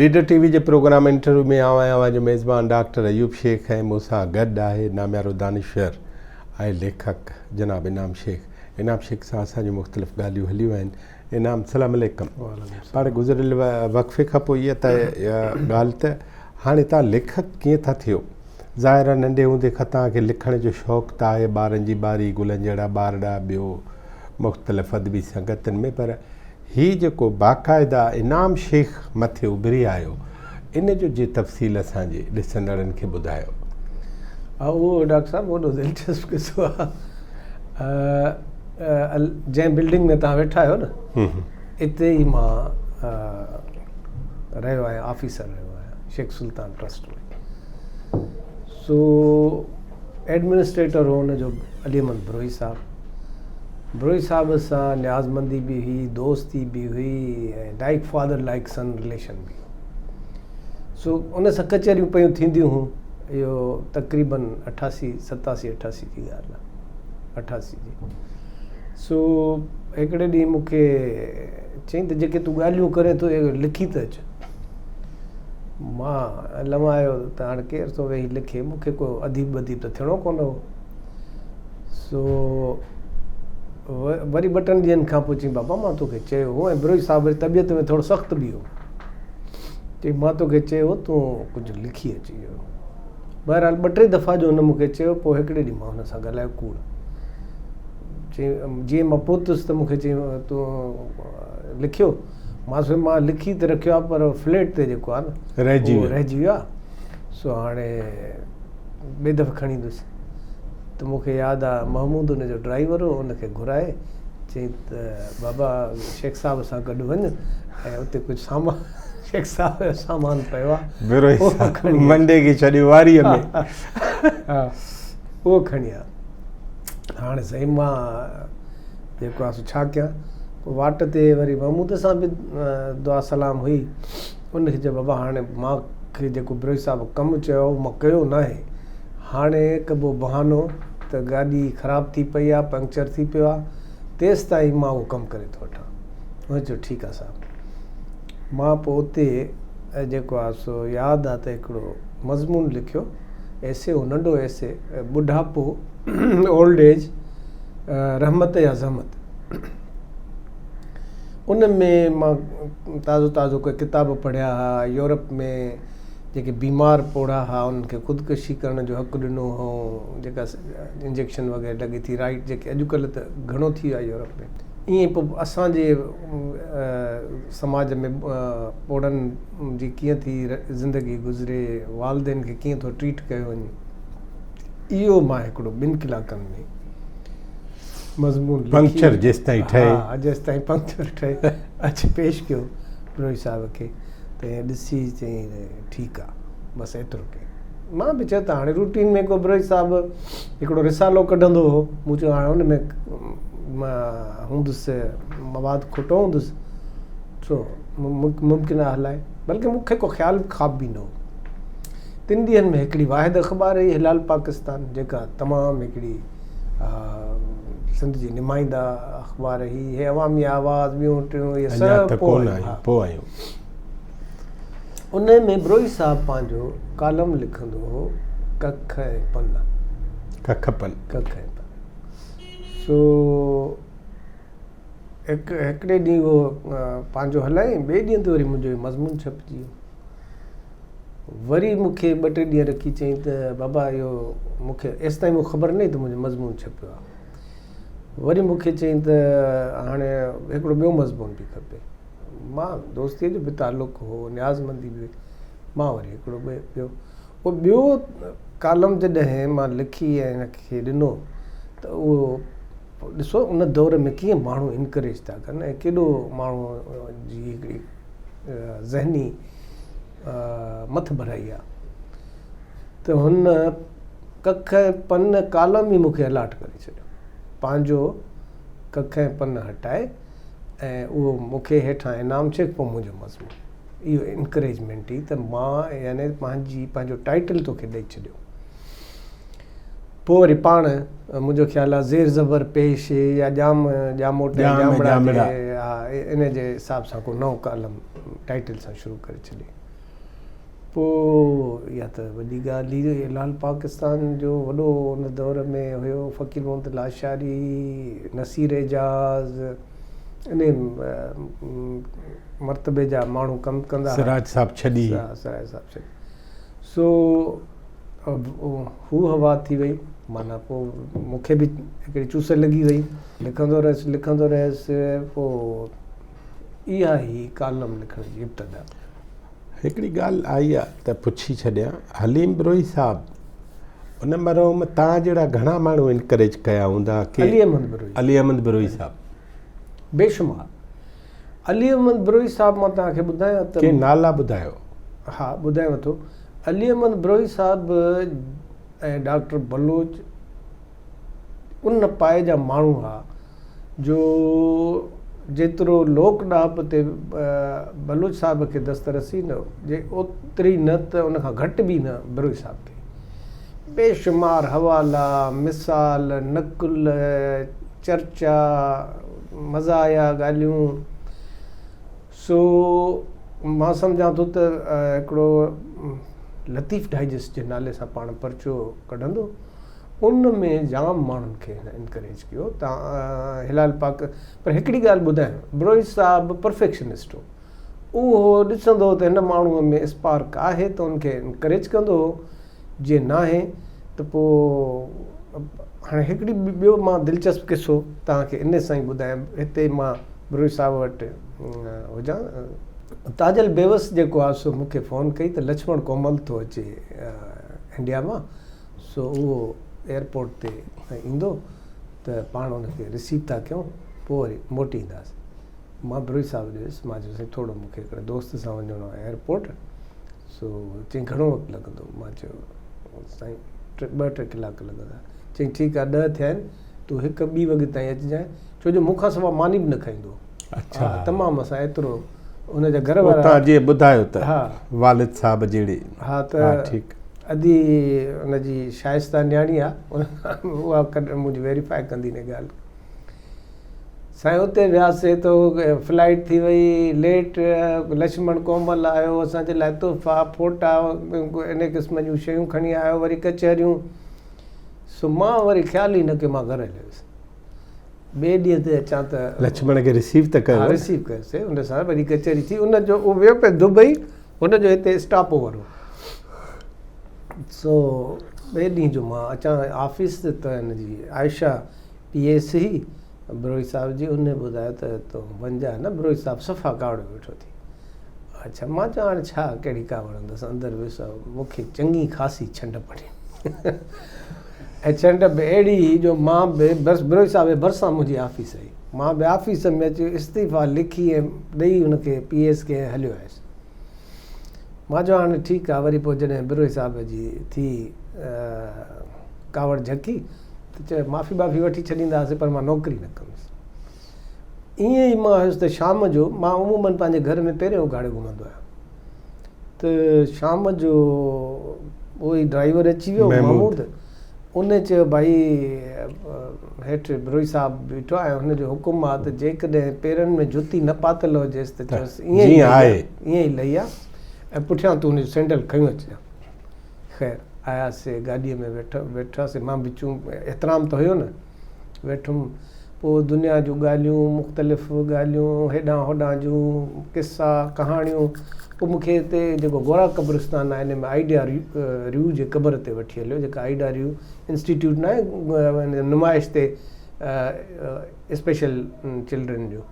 Leader ٽي V جي programme interview ۾ آئون آهيان اوهان جو ميزبان ڊاڪٽر ايوب شيخ ۽ مون سان گڏ آهي ناميارو دانشور ۽ ليکڪ جناب انعام شيخ. انعام شيخ سان اسان جون مختلف ڳالهيون هليون آهن. انعام سلام عليڪم. پاڻ گذريل وقفي کان پوء اها ته ڳالهه ته هاڻي توهان ليکڪ ڪيئن ٿا ٿيو؟ ظاهر آهي ننڍي هوندي کان توهان کي لکڻ جو شوق ته آهي ٻارن جي ٻاري گلن جهڙا ٻارڙا ٻيو مختلف ادبي سنگتن ۾ پر هي جيڪو باقاعده انعام شيخ مٿي اڀري آيو ان جو جي تفصيل اسان جي ڏسندڙن کي ٻڌايو. ها اهو ڊاڪٽر صاحب وڏو دلچسپ قصو آ. جنهن بلڊنگ ۾ توهان ويٺا آهيو نه اتي ئي مان رهيو آهيان آفيسر رهيو آهيان شيخ سلطان ٽرسٽ ۾ سو ايڊمنسٽريٽر هو ان جو علي احمد بروهي صاحب بروهي صاحب سان نيازمندي به هئي، دوستي به هئي ۽ لائيڪ فادر لائيڪ سن رليشن به هو. سو ان سان ڪچهريون پيون ٿينديون هيون. اهو تقريبن اٺاسي، ستاسي اٺاسي جي ڳالهه آهي، اٺاسي جي. سو هڪڙي ڏينهن مون کي چيائين ته جيڪي تون ڳالهيون ڪرين ٿو اهي لکي ته اچ. مان لنوايو ته هاڻ ڪير ٿو ويهي لکي، مون کي ڪو اديب ٻديب ته ٿيڻو ڪونه هو. سو وري ٻه ٽن ڏينهن کان پوء چيائين بابا مان توکي چيو هو ۽ بروهي صاحب وري طبيعت ۾ ٿورو سخت به هو چيائين مان توکي چيو هو تون ڪجهه لکي اچ اهو بهرحال ٻه ٽي دفعا جو هن مون کي چيو پوء هڪڙي ڏينهن مان هن سان ڳالهايو ڪوڙ چيائين جيئن مان پهتس ته مون کي چيائين تون لکيو مان سو مان لکي ته رکيو آهي پر فليٽ تي جيڪو آهي نه رهجي ويو رهجي ويو آهي سو هاڻي ٻئي دفعي کڻي ايندس ته مون کي ياد آ محمود ان جو ڊرائيور هو ان کي گهرائي چيائين ته بابا شيخ صاحب سان گڏ وڃ ۽ اتي ڪجهه سامان شيخ صاحب جو سامان پيو آ بروهي صاحب منڊي کي ڇڏيو واريء ۾ ها اهو کڻي آ هاڻي سائين مان جيڪو آ سو ڇا ڪيان پوء واٽ تي وري محمود سان به دعا سلام هئي ان کي چيو بابا هاڻي مان کي جيڪو بروهي صاحب ڪم چيو اهو مان ڪيو ناهي. هاڻي ڪبو بهانو ته گاڏي خراب ٿي پئي آ، پنڪچر ٿي پيو آ، تيستائين مان اهو ڪم ڪري ٿو وٺان. هن چيو ٺيڪ آ صاحب. مان پوء اتي جيڪو آ سو ياد آ ته هڪڙو مضمون لکيو، ايسي هو ننڍو ايسي، ٻڍاپو، Old Age، رحمت يا زحمت. ان ۾ مان تازو تازو ڪي ڪتاب پڙهيا ها، يورپ ۾ جيڪي بيمار پوڙها ها انهن کي خودڪشي ڪرڻ جو حق ڏنو هئائون، جيڪا انجيڪشن وغيره لڳي ٿي رائيٽ جيڪي اڄڪلهه ته گهڻو ٿي ويو آهي يورپ ۾، ائين پوء اسان جي سماج ۾ پوڙهن جي ڪيئن ٿي زندگي گذري، والدين کي ڪيئن ٿو ٽريٽ ڪيو وڃي، اهو مان هڪڙو ٻن ڪلاڪن ۾. مضمون لکي پنڪچر جيستائين ٺهي. ها جيستائين پنڪچر ٺهي اچي پيش ڪيو بروهي صاحب کي ته ائين ڏسي چيائين ٺيڪ آ بس ايترو ڪيائين. مان به چيو ته هاڻي روٽين ۾ ڪو بروهي صاحب هڪڙو رسالو ڪڍندو هو مون چيو هاڻي ان ۾ مان هوندس مواد کوٽو هوندس سو ممڪن آ هلائي بلڪه مون کي ڪو خيال خواب به نه هو. تن ڏينهن ۾ هڪڙي واحد اخبار هئي هلال پاڪستان جيڪا تمام هڪڙي سنڌ جي نمائنده اخبار هئي، هي عوامي آواز ٻيون ٽيون اهي سڀ پوء آيون. ها پوء آيون. ان ۾ بروهي صاحب پنهنجو ڪالم لکندو هو ڪک ۽ پن. ڪک پن. ڪک ۽ پن. سو هڪ هڪڙي ڏينهن اهو پنهنجو هلايائين ٻئي ڏينهن تي وري منهنجو مضمون ڇپجي ويو. وري مون کي ٻه ٽي ڏينهن رکي چيائين ته بابا اهو مون کي ايستائين مون خبر نه هئي ته منهنجو مضمون ڇپيو آهي. وري مون کي چيائين ته هاڻي هڪڙو ٻيو مضمون به کپي. مان دوستيء جو به تعلق هو، نيازمندي به هئي. مان وري هڪڙو ٻيو اهو ٻيو ڪالم جڏهن مان لکي ۽ هن کي ڏنو ته اهو ڏسو ان دور ۾ ڪيئن ماڻهو انڪريج ٿا ڪن ۽ ڪيڏو ماڻهو جي هڪڙي ذهني مٿڀرائي آ ته هن ڪک ۽ پن ڪالم ئي مون کي الاٽ ڪري ڇڏيو. پنهنجو ڪک ۽ پن هٽائي ۽ اهو مون کي هيٺان انعام چيڪ پوء منهنجو مضمون. اهو انڪريجمينٽ هئي ته مان يعني پنهنجي پنهنجو ٽائيٽل توکي ڏئي ڇڏيو. پوء وري پاڻ منهنجو خيال آ زير زبر پيش يا ڄام ڄاموٽ ۽ ڄامڙا جي ها ان جي حساب سان ڪو نئون ڪالم ٽائيٽل سان شروع ڪري ڇڏي. پوء اها ته وڏي ڳالهه هئي. هلال پاڪستان جو وڏو ان دور ۾ هيو فقير محمد لاشاري، نصير اعجاز انهي مرتبي جا ماڻهو ڪم ڪندا هئا. سراج صاحب ڇڏي. سراج صاحب ڇڏي. سو هو هوا ٿي وئي معنيٰ پوء مون کي به هڪڙي چوس لڳي وئي. لکندو رهيس لکندو رهيس پوء اها هئي ڪالم لکڻ جي ابتدا. هڪڙي ڳالهه آئي آ ته پڇي ڇڏيان، حليم بروهي صاحب ان مرحوم توهان جهڙا گهڻا ماڻهو انڪريج ڪيا هوندا ڪي علي احمد بروهي علي احمد بروهي صاحب بيشمار علي احمد بروهي صاحب مان توهان کي ٻڌايان ته ڪي نالا ٻڌايو. ها ٻڌايان ٿو علي احمد بروهي صاحب ۽ ڊاڪٽر بلوچ ان پائي جا ماڻهو ها جو جيترو لوڪ ڏاهپ تي بلوچ صاحب کي دسترسي نه جي اوتري نه ته ان کان گهٽ به نه بروهي صاحب کي. بيشمار حوالا، مثال، نقل، چرچا، مزاحيه ڳالهيون سو مان سمجهان ٿو ته هڪڙو لطيف ڊائجسٽ جي نالي سان پاڻ پرچو ڪڍندو ان ۾ جام ماڻهن کي هن انڪريج ڪيو ته هلال پاڪ پر هڪڙي ڳالهه ٻڌايان بروهي صاحب پرفيڪشنسٽ هو اهو ڏسندو هو ته هن ماڻهوء ۾ اسپارڪ آهي ته ان کي انڪريج ڪندو هو جي ناهي ته پوء هاڻي هڪڙي ٻيو مان دلچسپ قصو توهان کي ان سان ئي ٻڌايان هتي مان بروهي صاحب وٽ هجان تاجل بيوس جيڪو آهي سو مون کي فون ڪئي ته لڇمڻ ڪومل ٿو اچي انڊيا مان سو اهو ايئرپورٽ تي ايندو ته پاڻ ان کي رسيو ٿا ڪيون پوء وري موٽي اينداسين. مان بروهي صاحب ڏي ويس، مان چيو سائين ٿورو مون کي هڪڙي دوست سان وڃڻو آهي ايئرپورٽ، سو چيائين گهڻو وقت لڳندو؟ مان چيو سائين ٻه ٽي ڪلاڪ لڳندا. چيائين ٺيڪ آهي ڏهه ٿيا آهن تون هڪ ٻي وڳي تائين اچجانء، ڇو جو مون کان سوا ماني به نه کائيندو هو. اڇا. تمام اسان ايترو ان جا گهر وارا. اتان جيئن ٻڌايو ته والد صاحب جهڙي. ها ته ٺيڪ. ادي ان جي شائسته نياڻي آ اها ڪڏهن منهنجي ويريفائي ڪندي ان ڳالهه سائين اتي وياسي ته فلائيٽ ٿي وئي ليٽ لڇمڻ ڪومل آيو اسان جي لاء تحفا ڦوٽا ان قسم جون شيون کڻي آيو وري ڪچهريون سو مان وري خيال ئي نه ڪيو مان گهر هليو ويس ٻئي ڏينهن تي اچان ته لڇمڻ کي رسيو ته ڪيو رسيو ڪيوسي ان سان وري ڪچهري ٿي ان جو اهو ويو پئي دبئي هن جو هتي اسٽاپ اوور هو. سو ٻئي ڏينهن جو مان اچان آفيس تي ته هن جي عائشه پي ايس هئي بروهي صاحب جي ان ٻڌايو ته تون وڃجانء نه بروهي صاحب صفا ڪاوڙيو ويٺو ٿي. اڇا مان چيو هاڻي ڇا ڪهڙي ڪاوڙ هوندس اندر ويس مون کي چڱي خاصي ڇنڊ پڙي ۽ ڇنڊ به اهڙي هئي جو مان به بس بروهي صاحب جي ڀرسان منهنجي آفيس هئي مان به آفيس ۾ اچي استعيفا لکي ۽ ڏئي هن کي پي ايس کي ۽ هليو آيس. مان چيو هاڻي ٺيڪ آ وري پوء جڏهن بروهي صاحب جي ٿي ڪاوڙ جهڪي ته چيو معافي ٻافي وٺي ڇڏينداسين پر مان نوڪري نه ڪندس. ائين ئي مان هيس ته شام جو مان عمومن پنهنجي گهر ۾ پيرين اگهاڙي گهمندو آهيان ته شام جو اهو ئي ڊرائيور اچي ويو محمود ان چيو ڀائي هيٺ بروهي صاحب بيٺو آهي هن جو حڪم آهي ته جيڪڏهن پيرن ۾ جتي نه پاتل هجيس ته چوس ائين ئي ائين ئي لهي آ ۽ پٺيان تون هن جو سينڊل کنيو اچجان. خير آياسي گاڏيء ۾ ويٺاسي مان به چون احترام ته هيو نه ويٺم پوء دنيا جون ڳالهيون مختلف ڳالهيون هيڏانهن هوڏانهن جون قصا ڪهاڻيون پوء مون کي هتي جيڪو گورا قبرستان آهي ان ۾ آئيڊيا ريو جي قبر تي وٺي هليو جيڪا آئيڊا ريو انسٽيٽيوٽ ناهي نمائش تي اسپيشل چلڊرين جو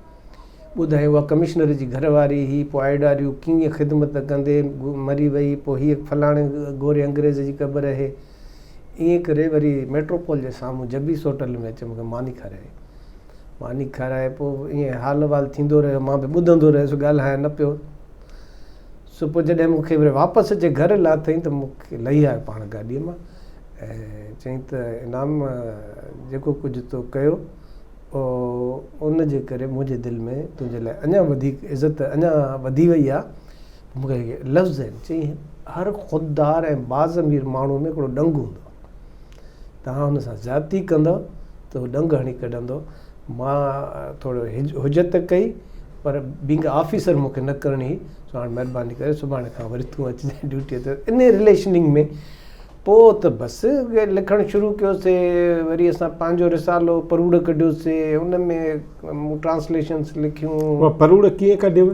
ٻڌائين اها ڪمشنر جي گهر واري هئي پوء آئيڊا ريو ڪيئن خدمت ڪندي مري وئي پوء هيء فلاڻي گوري انگريز جي قبر اهي ائين ڪري وري ميٽروپول جي سامهون جبيس هوٽل ۾ اچي مون کي ماني کارائي. ماني کارائي پوء ائين حال احوال ٿيندو رهيو مان به ٻڌندو رهيس ڳالهايان نه پيو. سو پوء جڏهن مون کي وري واپس اچي گهر لاٿائين ته مون کي لهي آيو پاڻ گاڏيء مان ۽ چيائين ته انعام جيڪو ڪجهه تو ڪيو ان جي ڪري منهنجي دل ۾ تنهنجي لاء اڃا وڌيڪ عزت اڃا وڌي وئي آهي. مون کي اهي لفظ آهن، چيائين هر خوددار ۽ باضمير ماڻهوء ۾ هڪڙو ڏنگ هوندو آهي. توهان هن سان زيادتي ڪندؤ ته هو ڏنگ هڻي ڪڍندو. مان ٿورو حجت ڪئي پر بينگ آفيسر مون کي نه ڪرڻي هئي سو هاڻي مهرباني ڪري سڀاڻي کان وري تون اچجانء ڊيوٽيء تي. انهي رليشننگ ۾ پوء ته بس لکڻ شروع ڪيوسي، وري اسان پنهنجو رسالو پروڙ ڪڍيوسي، ان ۾ مون ٽرانسليشنس لکيون. اها پروڙ ڪيئن ڪڍيو؟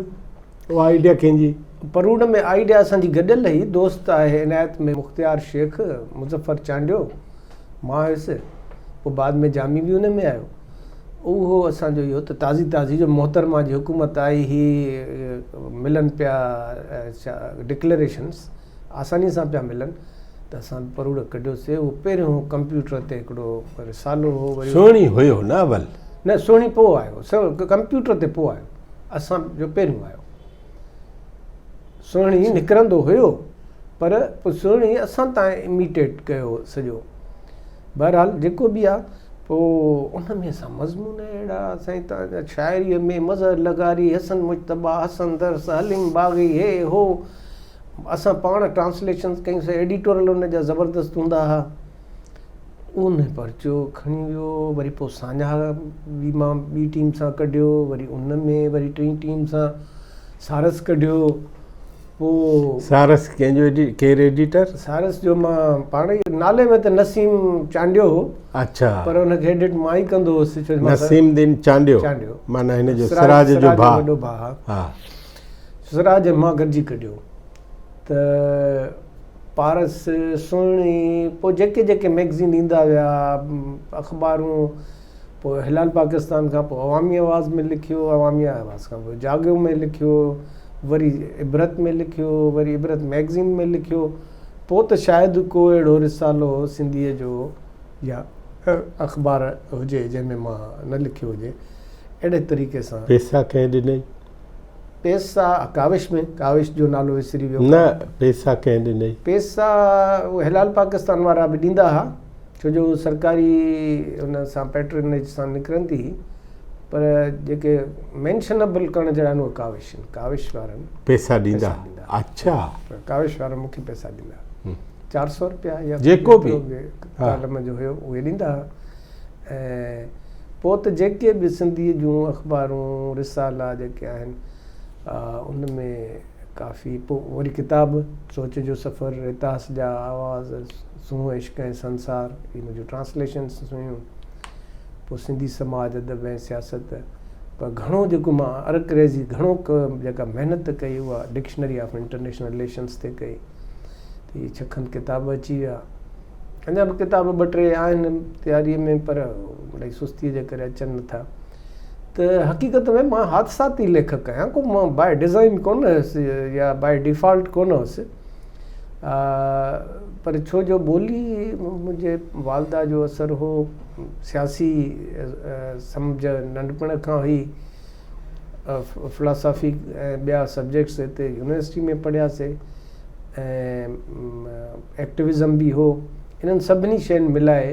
اها آئيڊيا ڪنهن جي؟ پروڙ ۾ آئيڊيا اسان جي گڏيل هئي، دوست آهي عنايت ۾ مختيار شيخ، مظفر چانڊيو، مان هيس، پوء بعد ۾ جامي به ان ۾ آيو. اهو اسان جو اهو ته تازي تازي جو محترمه جي حڪومت آئي هئي، ملن پيا ڊڪليريشنس. آساني سان پيا ملن ته اسان به پروڙ ڪڍيوسي. اهو پهريون ڪمپيوٽر تي هڪڙو رسالو هو. وري سهڻي هيو نه اول؟ نه سهڻي پوء آيو، ڪمپيوٽر تي پوء آيو، اسان جو پهريون آيو. سهڻي نڪرندو هيو پر پوء سهڻي اسان تان اميٽيٽ ڪيو سڄو. بهرحال جيڪو به آ پوء ان ۾ اسان مضمون اهڙا سائين تان جا شاعريء ۾ مظهر لغاري، حسن مجتبيٰ، حسن درس، حليم باغي هي هو. اسان پاڻ ٽرانسليشنز ڪيون سي ايڊيٽورل ان جا زبردست هوندا ها ان پرچو کڻي ويو وري پوء ساڃاهه به مان ٻي ٽيم سان ڪڍيو وري ان ۾ وري ٽين ٽيم سان سارس ڪڍيو پوء سارس ڪنهن جو ايڊي ڪير ايڊيٽر؟ سارس جو مان پاڻ ئي نالي ۾ ته نسيم چانڊيو هو اڇا پر ان کي ايڊٽ مان ئي ڪندو هوس ڇو جو مان نسيم دين چانڊيو چانڊيو معنيٰ هن جو سراج جو ڀاء وڏو ڀاء ها ها سراج ۽ مان گڏجي ڪڍيو ته پارس، سهڻي، پوء جيڪي جيڪي مئگزين ايندا ويا، اخبارون، پوء هلال پاڪستان کان پوء عوامي آواز ۾ لکيو، عوامي آواز کان پوء جاڳيو ۾ لکيو، وري عبرت ۾ لکيو، وري عبرت مئگزين ۾ لکيو، پوء ته شايد ڪو اهڙو رسالو سنڌيء جو يا اخبار هجي جنهن ۾ مان نه لکيو هجي، اهڙي طريقي سان. پيسا ڪنهن ڏنئي؟ پيسا ڪاوش ۾ ڪاوش جو نالو وسري ويو. نه پيسا ڪنهن ڏنئي؟ پيسا اهي هلال پاڪستان وارا به ڏيندا ها ڇو جو سرڪاري ان سان پيٽرنيج سان نڪرندي هئي پر جيڪي مينشنبل ڪرڻ جهڙا آهن اهي ڪاوش آهن ڪاوش وارن پيسا ڏيندا اڇا ڪاوش وارا مون کي پيسا ڏيندا 400 روپيا يا جيڪو به ڪالم جو هيو اهي ڏيندا ها ۽ پوء ته جيڪي به سنڌيء جون اخبارون، رسالا جيڪي آهن، ان ۾ ڪافي پوء وري ڪتاب سوچ جو سفر، اتهاس جا آواز، سونهن عشق ۽ سنسار، اهي منهنجون ٽرانسليشنس هيون. پوء سنڌي سماج، ادب ۽ سياست. پر گهڻو جيڪو مان عرق ريزي گهڻو جيڪا محنت ڪئي اها ڊڪشنري آف انٽرنيشنل رليشنس تي ڪئي. ته اهي ڇهه کن ڪتاب اچي ويا. اڃا به ڪتاب ٻه ٽي آهن تياريء ۾ پر مڙئي سستيء جي ڪري اچن نٿا ته حقيقت ۾ مان حادثاتي ليکڪ آهيان ڪو مان باء ڊزائن ڪونه هيس يا باء ڊيفالٽ ڪونه هيس پر ڇو جو ٻولي منهنجي والده جو اثر هو سياسي سمجهه ننڍپڻ کان هئي فلاسافي ۽ ٻيا سبجيڪٽس هتي يونيورسٽي ۾ پڙهياسي ۽ ايڪٽوزم به هو انهن سڀني شين ملائي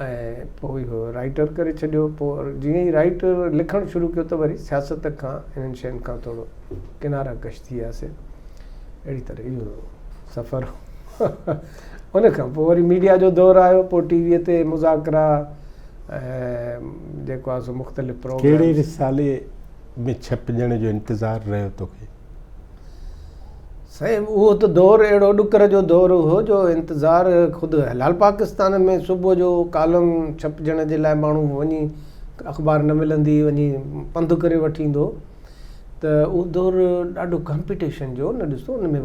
۽ پوء اهو رائيٽر ڪري ڇڏيو پوء جيئن ئي رائيٽر لکڻ شروع ڪيو ته وري سياست کان انهن شين کان ٿورو ڪنارا ڪش ٿي وياسي اهڙي طرح اهو سفر ان کان پوء وري ميڊيا جو دور آيو پوء ٽي ويء تي مذاڪرا ۽ جيڪو آهي سو مختلف پروگرام. ڪهڙي رسالي ۾ ڇپجڻ جو انتظار رهيو توکي؟ سائين اهو ته دور اهڙو ڏڪر جو دور هو جو انتظار خود هلال پاڪستان ۾ صبح جو ڪالم ڇپجڻ جي لاء ماڻهو وڃي اخبار نه ملندي وڃي پنڌ ڪري وٺي ايندو هو ته اهو دور ڏاڍو ڪمپيٽيشن جو نه ڏسو ان ۾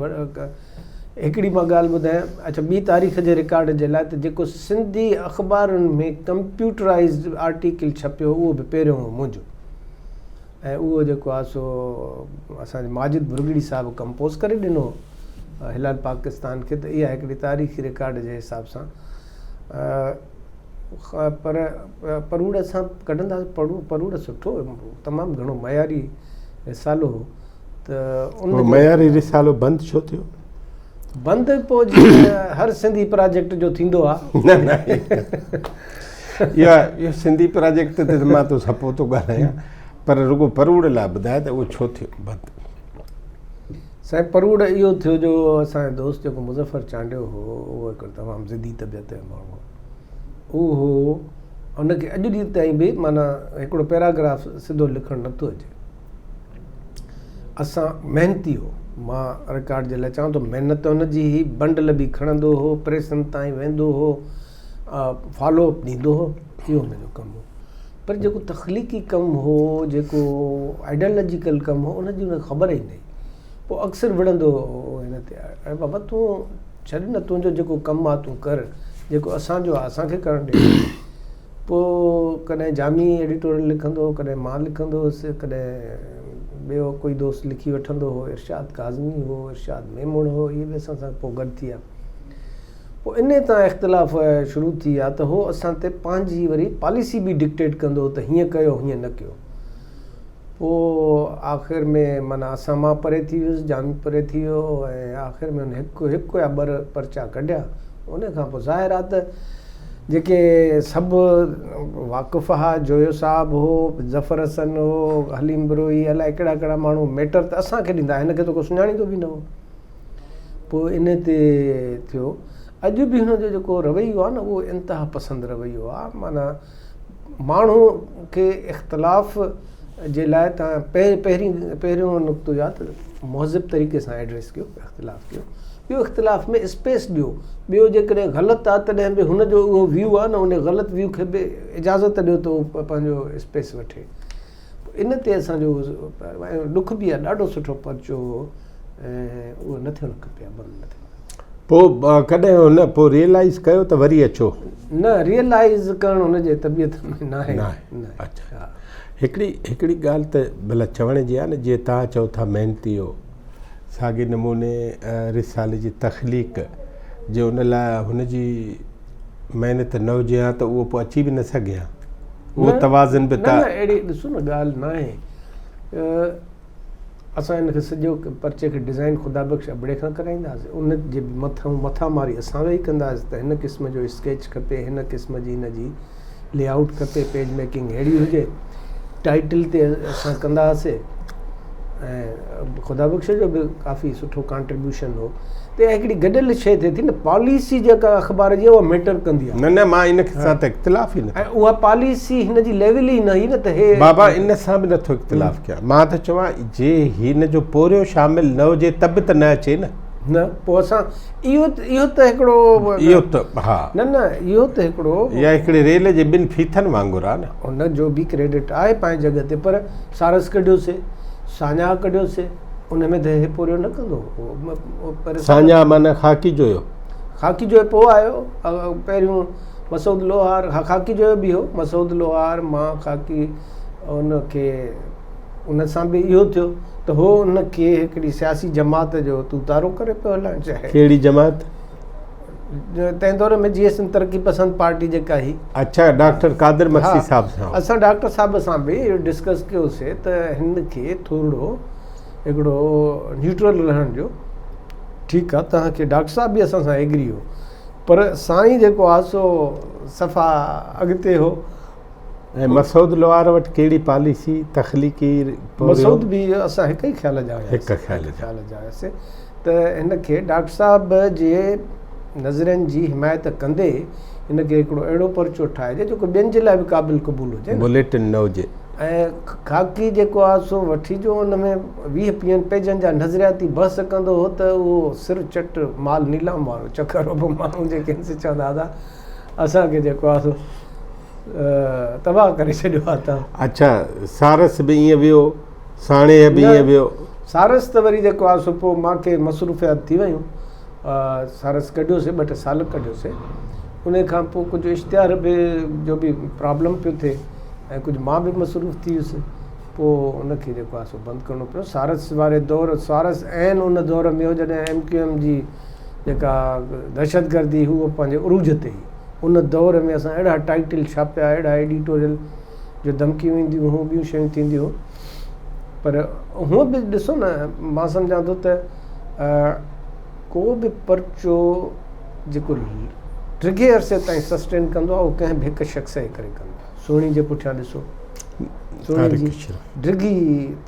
هڪڙي مان ڳالهه ٻڌايان اڇا ٻي تاريخ جي رڪارڊ جي لاء ته جيڪو سنڌي اخبارن ۾ ڪمپيوٽرائزڊ آرٽيڪل ڇپيو اهو به پهريون هو منهنجو ۽ اهو جيڪو آهي سو اسان جي ماجد ڀرڳڙي صاحب ڪمپوز ڪري ڏنو هو هلال پاڪستان کي ته اها هڪڙي تاريخي رڪارڊ جي حساب سان پر پروڙ اسان ڪڍندا پڙو پروڙ سٺو تمام گهڻو معياري رسالو هو ته ان معياري رسالو بند ڇو ٿيو؟ بند پوء جيئن هر سنڌي پراجيڪٽ جو ٿيندو آ. نه نه اهو سنڌي پراجيڪٽ تي ته مان تو سان پوء ٿو ڳالهايان پر رڳو پروڙ لاء ٻڌاء ته اهو ڇو ٿيو بند؟ سائين پروڙ اهو ٿيو جو اسان جو دوست جيڪو مظفر چانڊيو هو اهو هڪڙو تمام ضدي طبيعت جو ماڻهو هو اهو ان کي اڄ ڏينهن تائين به معنيٰ هڪڙو پيراگراف سڌو لکڻ نٿو اچي. اسان محنتي هو. مان رڪارڊ جي لاء چوان ٿو محنت هن جي هئي، بنڊل به کڻندو هو، پريسن تائين ويندو هو، فالو اپ ڏيندو هو، اهو هن جو ڪم هو. پر جيڪو تخليقي ڪم هو، جيڪو آئيڊيالاجيڪل ڪم هو، ان جي هن کي خبر ئي نه هئي. پوء اڪثر وڙهندو هو هن تي، اڙي بابا تون ڇڏ نه، تنهنجو جيڪو ڪم آهي تون ڪر، جيڪو اسان جو آهي اسان کي ڪرڻ ڏي. پوء ڪڏهن جامي ايڊيٽوريل لکندو هو، ڪڏهن مان لکندو هوس، ڪڏهن ٻيو ڪوئي دوست لکي وٺندو هو، ارشاد ڪاظمي هو، ارشاد ميمڻ هو، اهي به اسان سان پوء گڏ ٿي ويا. پوء انهي تان اختلاف شروع ٿي ويا ته هو اسان تي پنهنجي وري پاليسي به ڊڪٽيٽ ڪندو هو ته هيئن ڪيو هيئن نه ڪيو. پوء آخر ۾ معنيٰ اسان مان پري ٿي ويس، جامي پري ٿي ويو ۽ آخر ۾ هن هڪ هڪ يا ٻه پرچا ڪڍيا. ان کان پوء ظاهر آ ته جيڪي سڀ واقف ها، جويو صاحب هو، ظفر حسن هو، حليم بروهي، الائي ڪهڙا ڪهڙا ماڻهو ميٽر ته اسان کي ڏيندا، هن کي ته ڪو سڃاڻيندو به نه هو. پوء ان تي ٿيو. اڄ به هن جو جيڪو رويو آ نه اهو انتها پسند رويو آ، معنيٰ ماڻهو کي اختلاف جي لاء تان پهرين پهريون نقطو اهو آهي ته مهذب طريقي سان ايڊريس ڪيو اختلاف ڪيو ٻيو اختلاف ۾ اسپيس ڏيو ٻيو جيڪڏهن غلط آهي تڏهن به هن جو اهو ويو آهي نه ان غلط ويو کي به اجازت ڏيو ته هو پنهنجو اسپيس وٺي ان تي اسانجو ڏک به آهي ڏاڍو سٺو پرچو هو ۽ اهو نه ٿيڻ کپي ها بند نه ٿيڻ پوء ڪڏهن هن پوء ريئلائيز ڪيو ته وري اچو؟ نه ريئلائيز ڪرڻ هن جي طبيعت ۾ ناهي. ناهي اڇا هڪڙي هڪڙي ڳالهه ته ڀلا چوڻ جي آهي نه جيئن توهان چئو ٿا محنتي هو ساڳي نموني رسالي جي تخليق جي ان لاء هن جي محنت نه هجي ها ته اهو پوء اچي به نه سگهي ها اهو توازن به ته نه اهڙي ڏسو نه ڳالهه ناهي اسان ان کي سڄو پرچي کي ڊزائين خدا بخش ابڙي کان ڪرائيندا هئاسين ان جي به مٿان مٿا ماري اسان ويهي ڪندا هئاسين ته هن قسم جو اسڪيچ کپي هن قسم جي هن جي لي آئوٽ کپي پيج ميڪنگ ههڙي هجي ٽائيٽل تي اسان ڪندا هئاسين ۽ خدا بخش جو به ڪافي سٺو ڪانٽريبيوشن هو ته هڪڙي گڏيل شيء ٿئي ٿي نه پاليسي جيڪا اخبار جي اها ميٽر ڪندي آهي نه نه مان ان سان ته اختلاف ئي نه ۽ اها پاليسي هن جي ليول ئي نه هئي نه ته هي بابا ان سان به نٿو اختلاف ڪيان مان ته چوان جي هن جو پورهيو شامل نه هجي ته به ته نه اچي نه نه پوء اسان اهو اهو ته هڪڙو اهو ته ها نه نه اهو ته هڪڙو يا هڪڙي ريل جي ٻن ڦيٿن وانگر آهي نه ان جو به ڪريڊٽ آهي پنهنجي جڳهه تي پر سارس ڪڍيوسي ساڃاهه ڪڍيوسي ان ۾ ته هي پورهيو نه ڪندو هو. ساڃاهه معنيٰ خاڪي جويو. خاڪي جويو پوء آيو. پهريون مسعود لوهار، ها خاڪي جويو به هو. مسعود لوهار مان خاڪي ان کي ان سان به اهو ٿيو ته هو ان کي هڪڙي سياسي جماعت جو توتارو ڪري پيو هلائڻ چاهي. ڪهڙي جماعت؟ تنهن دور ۾ جيئي سنڌ ترقي پسند پارٽي جيڪا هئي. اڇا ڊاڪٽر قادر مگسي صاحب سان. اسان ڊاڪٽر صاحب سان به اهو ڊسڪس ڪيوسي ته هن کي ٿورڙو هڪڙو نيوٽرل رهڻ ڏيو. ٺيڪ آ توهان کي ڊاڪٽر صاحب به اسان سان ايگري هو پر سائين جيڪو آ سو صفا اڳتي هو. ۽ مسعود لوهار وٽ ڪهڙي پاليسي تخليقي پورهيو؟ مسعود به اسان هڪ ئي خيال جا هياسين. هڪ خيال جا هياسين ته هن کي ڊاڪٽر صاحب جي نظرين جي حمايت ڪندي هن کي هڪڙو اهڙو پرچو ٺاهجي جيڪو ٻين جي لاء به قابل قبول هجي نه. بليٽن نه هجي. ۽ خاڪي جيڪو آهي سو وٺي جو ان ۾ 20 پيهن پيجن جا نظرياتي بحث ڪندو هو ته اهو سر چٽ مال نيلام وارو چڪر هو. پوء ماڻهو جيڪي آهن سي چوندا هئا ته اسان کي جيڪو آهي سو تباهه ڪري ڇڏيو آهي تان. اڇا سارس به ائين ويو، ساڻيهه به ائين ويو. سارس ته وري جيڪو آهي سو پوء مان کي مصروفيات ٿي ويون. سارس ڪڍيوسي ٻه ٽي سال ڪڍيوسي ان کان پوء ڪجهه اشتهار به جو به پرابلم پيو ٿئي ۽ ڪجهه مان به مصروف ٿي ويس پوء ان کي جيڪو آهي سو بند ڪرڻو پيو سارس واري دور سارس عين ان دور ۾ هو جڏهن ايم ڪيو ايم جي جيڪا دهشتگردي هئي اها پنهنجي عروج تي هئي ان دور ۾ اسان اهڙا ٽائيٽل ڇاپيا اهڙا ايڊيٽوريل جو ڌمڪيون اينديون هيون ٻيون شيون ٿينديون هيون پر هونء به ڏسو نه مان سمجهان ٿو ته ڪو به پرچو جيڪو ڊگهي عرصي تائين سسٽين ڪندو آهي اهو ڪنهن به هڪ شخص جي ڪري ڪندو آهي. سهڻي جي پٺيان ڏسو سهڻي جي ڊگهي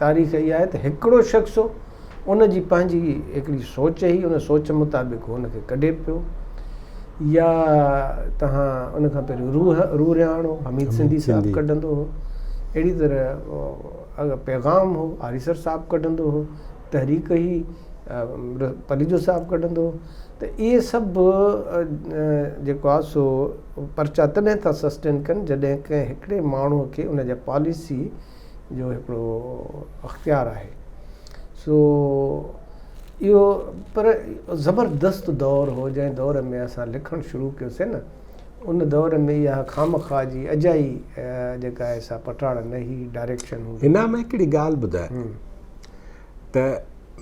تاريخ اها آهي ته هڪڙو شخص هو ان جي پنهنجي هڪڙي سوچ هئي ان سوچ مطابق هو ان کي ڪڍي پيو يا تهان ان کان پهريون روح روح رهاڻو حميد سنڌي صاحب ڪڍندو هو. اهڙي طرح پيغام هو آريسر صاحب ڪڍندو هو، تحريڪ هئي پليجو صاحب ڪڍندو هو ته اهي سڀ جيڪو آهي سو پرچا تڏهن ٿا سسٽين ڪن جڏهن ڪنهن هڪڙي ماڻهوء کي ان جا پاليسي جو هڪڙو اختيار آهي سو اهو پر زبردست دور هو جنهن دور ۾ اسان لکڻ شروع ڪيوسين نه ان دور ۾ اها خامخواه جي اجائي جيڪا آهي سا پٽاڙ نه هئي ڊائريڪشن هوندي. انعام هڪڙي ڳالهه ٻڌاء ته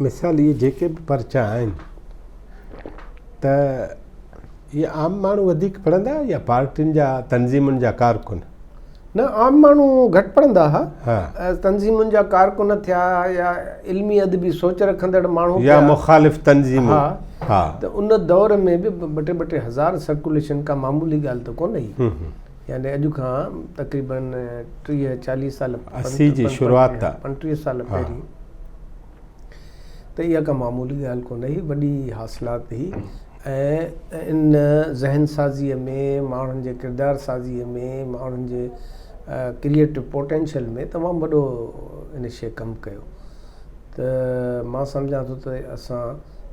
مثال اهي جيڪي به پرچا آهن ته اهي عام ماڻهو وڌيڪ پڙهندا يا پارٽين جا تنظيمن جا ڪارڪن؟ نه عام ماڻهو گهٽ پڙهندا ها تنظيمن جا ڪارڪن ٿيا يا علمي ادبي سوچ رکندڙ ماڻهو يا مخالف تنظيمون ها ته ان دور ۾ به ٻه ٽي ٻه ٽي هزار سرڪوليشن ڪا معمولي ڳالهه ته ڪونه هئي يعني اڄ کان تقريبن 30 40 سال 80 جي شروعات 35 سال پهرين ته اها ڪا معمولي ڳالهه ڪونه هئي، وڏي حاصلات هئي ۽ ان ذهن سازيء ۾ ماڻهن جي ڪردار سازيء ۾ ماڻهن جي ڪريئيٽو پوٽينشل ۾ تمام وڏو ان شيء ڪم ڪيو ته مان سمجهان ٿو ته اسان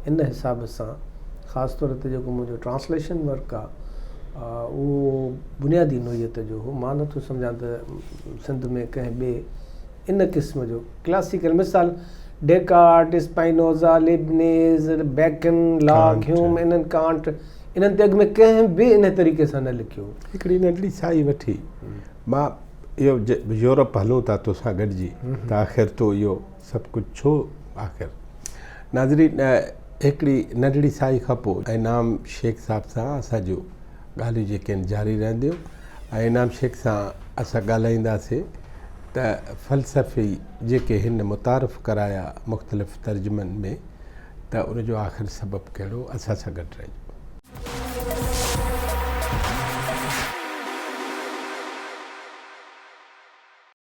ان حساب سان خاص طور تي جيڪو منهنجو ٽرانسليشن ورڪ آهي اهو بنيادي نوعيت جو هو مان نٿو سمجهان ته سنڌ ۾ ڪنهن ٻئي ان قسم جو ڪلاسيڪل مثال Descartes, Spinoza, Leibniz, Bacon, Locke, Hume انهن ڪانٽ انهن تي اڳ ۾ ڪنهن به ان طريقي سان نه لکيو هو. هڪڙي ننڍڙي ساهي وٺي مان اهو يورپ هلون ٿا توسان گڏجي ته آخر تو اهو سڀ ڪجهه ڇو آخر ناظرين هڪڙي ننڍڙي ساهي کان پوء انعام شيخ صاحب سان اسان جون ڳالهيون جيڪي آهن جاري رهنديون ۽ انعام شيخ سان اسان ڳالهائينداسين ته فلسفي جيڪي هن متعارف ڪرايا مختلف ترجمن ۾ ته ان جو آخر سبب ڪهڙو اسان سان گڏ رهجو.